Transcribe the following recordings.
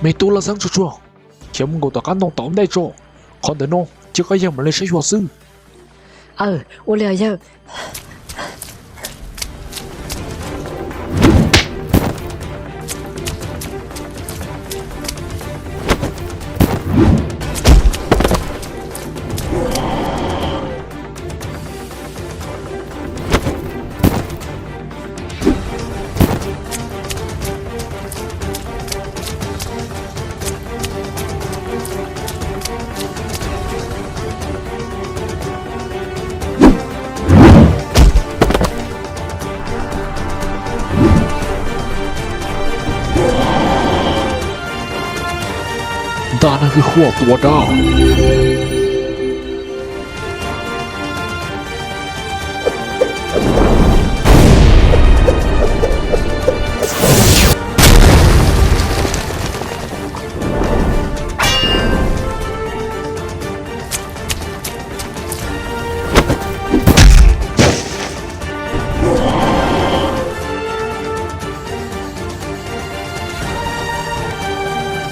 Me tub Laj Xeeb Tsuag Tsuag, khiav mus nkaum tom qab ntoo tom ntej tso. Qhov ntawm no cia koj yawg mam li saib xyuas xwb. Aw, ua li os yawg. Ntaj neeg hwj huam tua dab.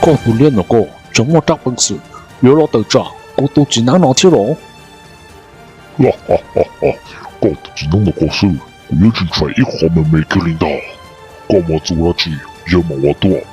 Koj tus liab ntawm koj tseem muaj rab peev xwm yuav los tawm tsam kuv tus txiv neeb no thiab los? Koj tus txiv neeb ntawm koj xwb, kuv yuav tsis ntshai ib qho me me kiag li ntag. Koj mas txaus dab tsi, yawg mam ua tuaj.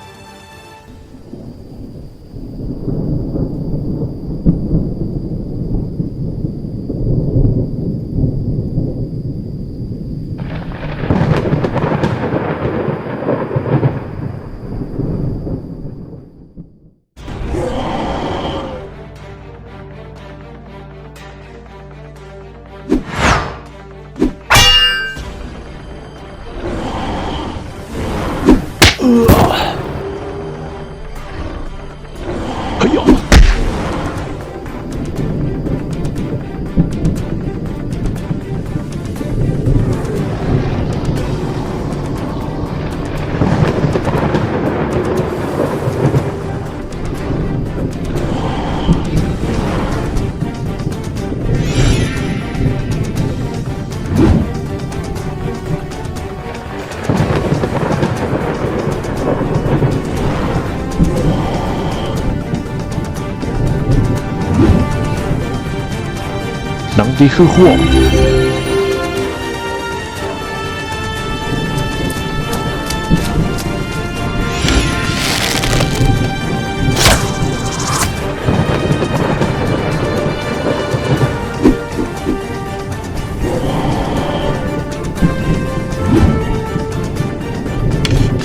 Hneev tiv hwj huam.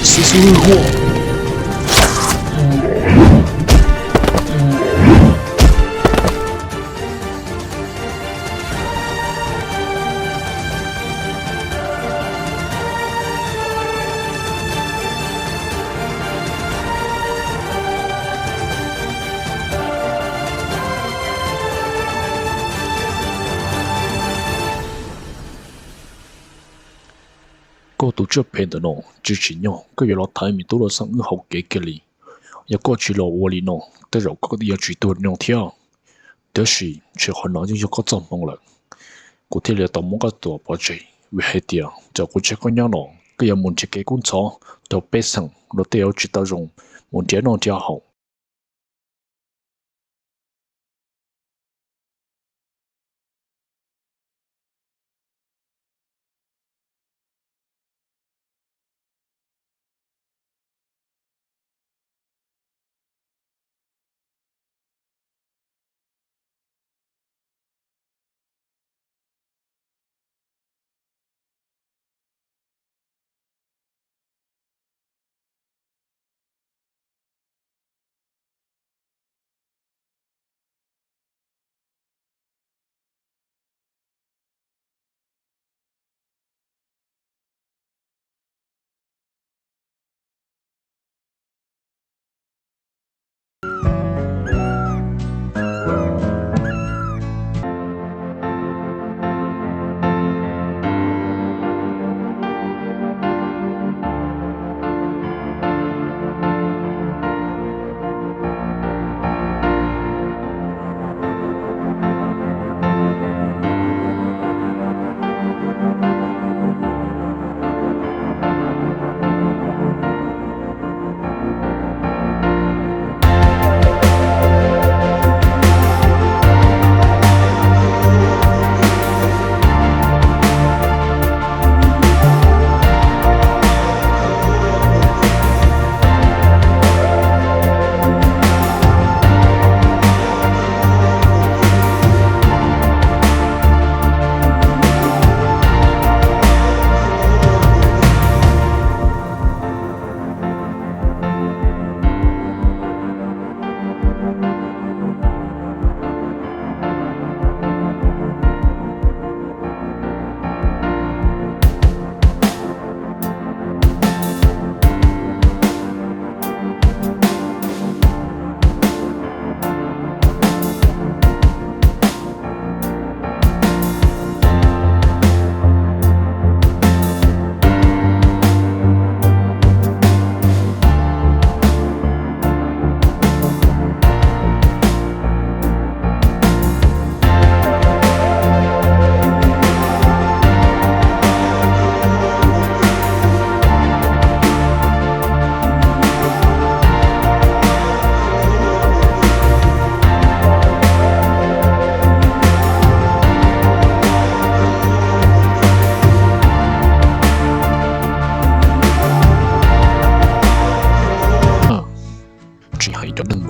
Xib xib hwj huam. Koj tus tsiaj phem ntawm no tsis tsim nyog koj yuav los thaiv me tub Laj Xeeb wb hauv kev kiag li. Yog koj tsis los ua li no, tej zaum koj yuav tsis tuag no thiab. Tiam sis ntshe qhov no yeej yog koj txoj hmoo lawm, kuv thiaj li tau muab koj tua pov tseg, vim hais tias cov kuv tseg koj nyob no, koj yuav mus nrhiav kev kub ntxhov rau pej xeem los tej yam tsis tau zoo, mus nrhiav noj nrhiav haus.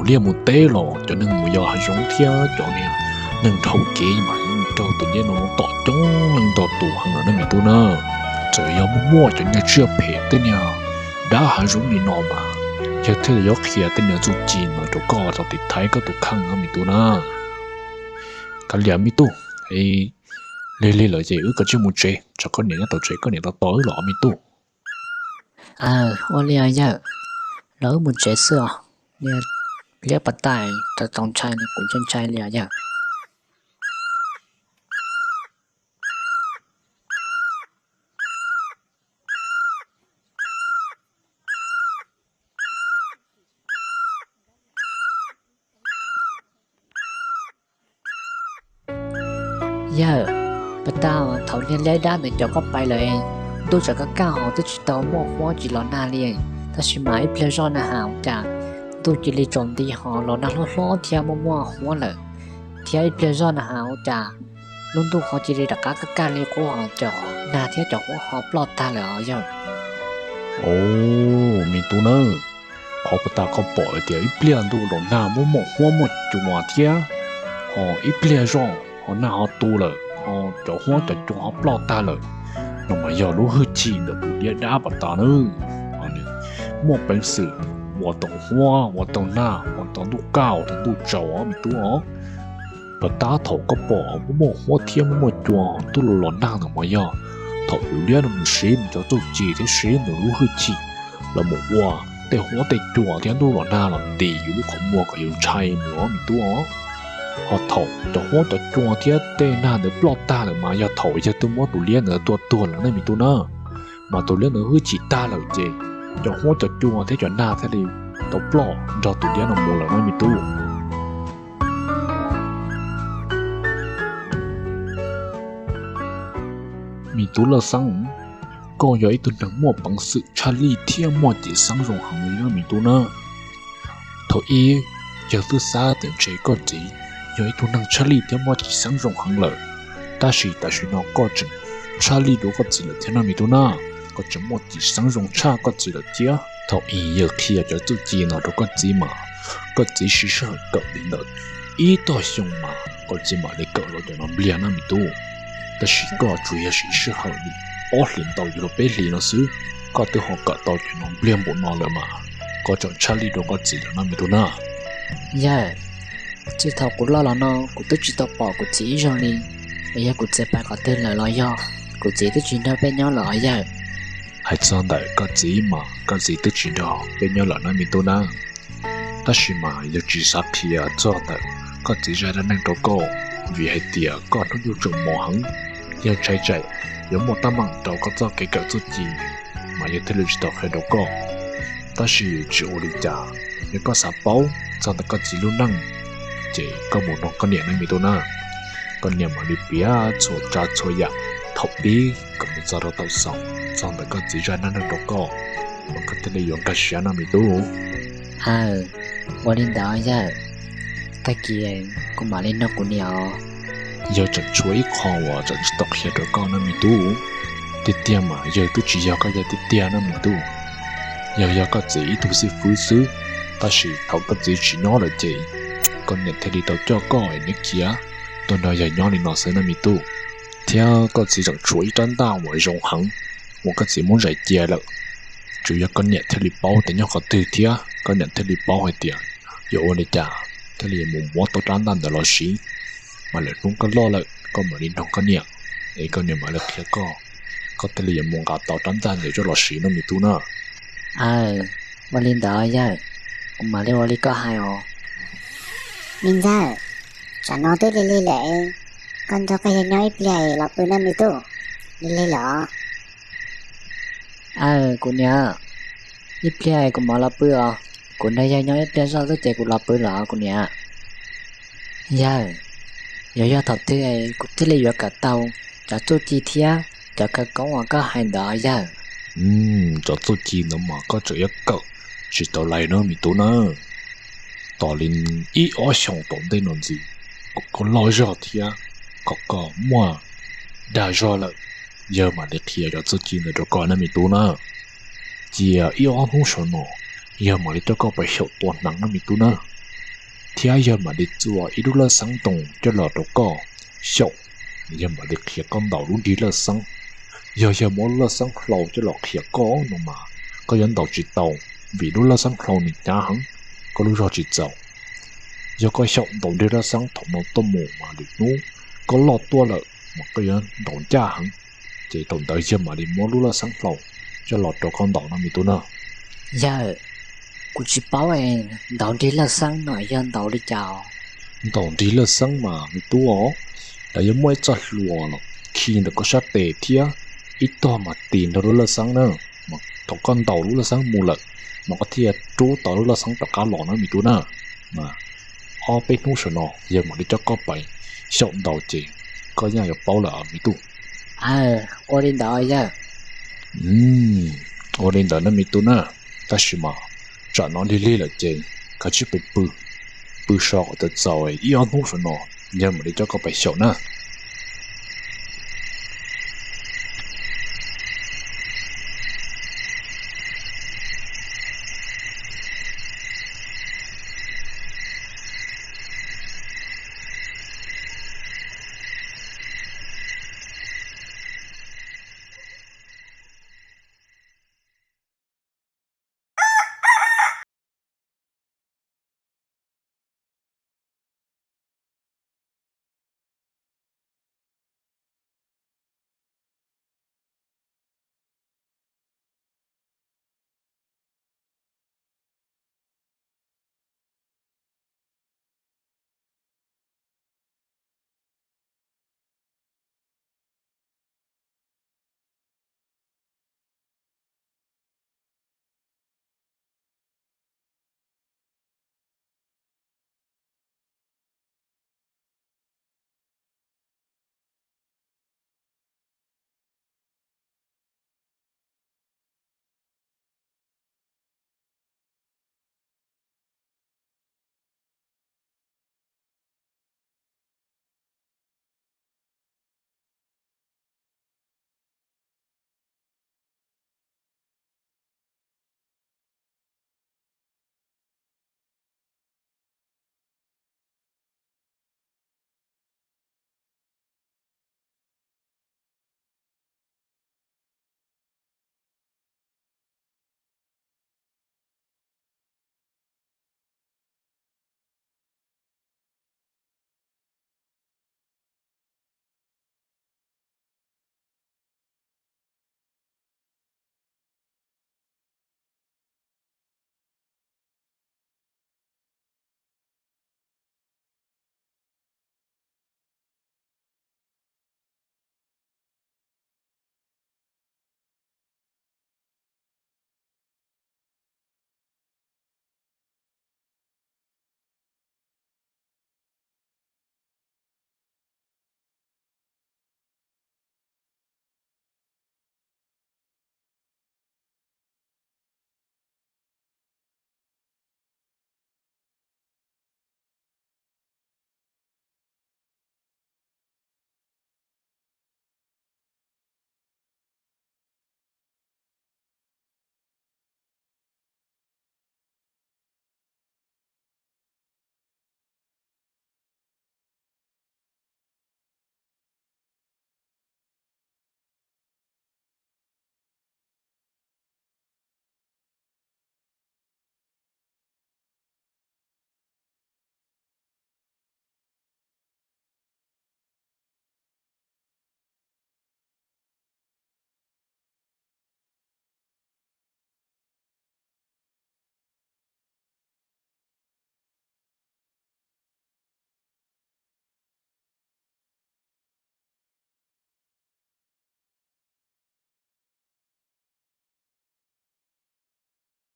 liaj mus teb los cov neeg mus yos hav zoov thiab cov niag neeg dhau kev mas yeej raug tus liab no tom coob leej ntau tus heev lawm na me tub na. Txawm yog muaj muaj cov niag tsiaj phem tej niag dab hav zoov li no mas yawg thiaj li yuav qhia tej niag txuj ci no rau koj tau tiv thaiv koj tus kheej no me tub na. Kav liam me tub, lig lig lawm ces wb kav tsij mus tsev, tsam koj niam nyob tau tsev koj niam tau tos wb los me tub. Ua li os yawg, los wb mus tsev xwb os. Niag liab pas tas tau ntshai li kuv ntshai ntshai li os yawg. Yawg, pas tas thaum niag liab dab ntawd coj koj pais lawm, ntuj tseem kaj kaj hos twb tsis tau muaj huab tsis los nag li, tab sis mas ib pliag zoj na has ua cas ntuj cia li tsaus nti hos los nag hlob hlob thiab muaj muaj huab lawm, thiab ib pliag zoj na has ua cas lub ntuj ho cia li rov qab kaj kaj li qub hos cov nag thiab cov huab ho ploj tag lawm os yawg. Au, me tub nawb, qhov pas tas koj pom hais tias ib pliag ntuj los nag muaj muaj huab muaj cua thiab, ho ib pliag zoj ho nag ho tu lawm ho cov huab cov cua ho ploj tag lawm no mas yog lub hwj chim ntawm tus liab dab pas tas nawb. Muaj peev xwm ua tau huab ua tau nag ua tau ntuj kaj ua tau ntuj tsaus os me tub os. Pas tas thaum koj pom muaj muaj huab thiab muaj muaj cua ntuj los los nag ntawd mas yog thaum tus liab no mus siv mus cov txuj ci thiab siv nws lub hwj chim los mus ua tej huab tej cua thiab ntuj los nag los ntis yus lub qhov muag kom yus ntshai mus os me tub os. Ho thaum cov huab cov cua thiab tej nag ntawd ploj tag lawm mas yog thaum yawg twb muab tus liab ntawd tua tuag lawm ne me tub na. Mas tus liab ntawd hwj chim tag lawm ces cov huab cov cua thiab cov nag thiaj li tau ploj nrog tus liab no mus lawm na me tub. Me tub Laj Xeeb, koj yog ib tug neeg muaj peev xwm tshaj lij thiab muaj cim xeeb zoo heev li na me tub na. Thaum ub, yawg twb xav tias ntshe koj txiv yog ib tug neeg tshaj lij thiab muaj cim xeeb zoo heev lawm, tab sis tam sim no koj tseem tshaj lij dua koj txiv lawm thiab na me tub na. Koj tseem muaj cim xeeb zoo tshaj koj txiv lawm thiab. Thaum ub yawg qhia cov txuj ci no rau koj txiv mas koj txiv siv sij hawm kawm li ntawm ib tog xyoo mas koj txiv mam li kawm los cov no npliag na me tub. Tab sis koj tsuas yog siv sij hawm li ob hlis ntau yuav luag peb hlis no xwb, koj twb ho kawm tau cov no npliag npaum no lawm mas koj tseem tshaj lij dua koj txiv lawm na me tub na. Yawg, txij thaum kuv loj los no kuv twb tsis tau pom kuv txiv ib zaug li, es yog kuv txiv pais qhov twg lawm los yog kuv txiv twb tsis nrog peb nyob lawm os yawg. Hais txog ntawm koj txiv mas koj txiv twb tsis nrog peb nyob lawm na me tub na. Tab sis mas yawg tsis xav qhia txog ntawm koj txiv zaj dab neeg rau koj, vim hais tias koj hnub nyoog tseem mos heev, yawg ntshai tsam yuav muaj teeb meem rau koj txoj kev kawm txuj ci, mas yawg thiaj li tsis tau qhia rau koj. Tab sis tsis ua li cas, yog koj xav paub txog ntawm koj txiv lub neej, ces koj mus nug koj niam na me tub na. Koj niam mam li piav txhua tsav txhua yam thaum pib kom mus txog rau thaum xaus txog ntawm koj txiv zaj dab neeg rau koj, mas koj thiaj li yuav nkag siab na me tub. Aws, ua li ntawd yawg, tag kis kuv mam li nug kuv niam os. Yawg tseem tshuav ib qho uas tseem tsis tau qhia rau koj na me tub. Tiag tiag mas yawg twb tsis yog koj yawg tiag tiag na me tub. Yawg yog koj txiv ib tug xib fwb xwb, tab sis thaum koj txiv tsis nyob lawm ces koj niam thiaj li tau coj koj es neb khiav tuaj nrog yawg nyob li no xwb na me tub. Thiab koj txiv tseem tshuav ib rab ntaj uas zoo heev uas koj txiv muab zais cia lawm. Tsuas yog koj niam thiaj li paub tias nyob qhov twg thiab koj niam thiaj li paub hais tias yuav ua li cas thiaj li yuav mus muab tau rab ntaj ntawd los siv. Mas lwm hnub koj loj lawm koj mam li nug koj niam, es koj niam mam li qhia koj, koj thiaj li yuav mus nqa tau rab ntaj ntawd coj los siv no me tub na. Aws, ua li ntawd yawg, kuv mam li ua li koj hais os. Me ntxawg, tsam no twb lig lig lawm, koj nrog koj yawg nyob ib pliag los pw na me tub, lig lig lawm os. Aws kuv niam, ib pliag kuv mam los pw os, kuv nrog yawg nyob ib pliag zoj xwb ces kuv los pw los kuv niam. Yawg, yuav yog thaum twg kuv thiaj li yuav kawm tau cov txuj ci thiab cov khawv koob uas koj hais ntawd yawg? Cov txuj ci ntawd mas koj tseem yuav kawm tsis tau lais na me tub na. Tos li ib ob xyoos tom ntej no ntxiv, kom koj loj zog thiab kom koj muaj dag zog lawm, yawg mam li qhia cov txuj ci ntawd rau koj na me tub na. Cia ib ob hnub saum no, yawg mam li coj koj pais xyaum tua hneev na me tub na. thiab yawg mam li txua ib lub laj xeeb ntoo coj los rau koj xyaum. Yawg mam li qhia koj ntaus lub nrig laj xeeb. Yog yawg muab lub laj xeeb hlau coj los qhia koj no mas koj yuav ntaus tsis tau, vim lub laj xeeb hlau nws hnyav heev, koj lub zog tsis txaus. Yog koj xyaum ntaus nrig laj xeeb thaum no tuaj mus mas lwm hnub koj loj tuaj lawm mas koj yuav ntaus ncaj heev. Ces thaum ntawd yawg mam li muab lub laj xeeb hlau coj los rau koj ntaus no me tub na. Yawg, kuv tsis paub, ntaus nrig laj xeeb no yog ntaus li cas? Ntaus nrig laj xeeb mas me tub os, lawv yuav muaj ib txoj hlua los khi ntawm koj sab tes thiab ib tog mas tis nrog lub laj xeeb na. Thaum koj ntaus lub laj xeeb mus lawm mas koj thiaj rub tau lub laj xeeb rov qab los na me tub na. Ob peb hnub saum no yawg mam li coj koj pais xyaum ntaus ces koj yeej yuav paub lawm me tub. Ua li ntawd yawg. Ua li ntawd na me tub na, tab sis mas tsam no lig lig lawm ces koj cia li pw, pw so kom txaus txaus ib ob hnub saum no yawg mam li coj koj pais xyaum na.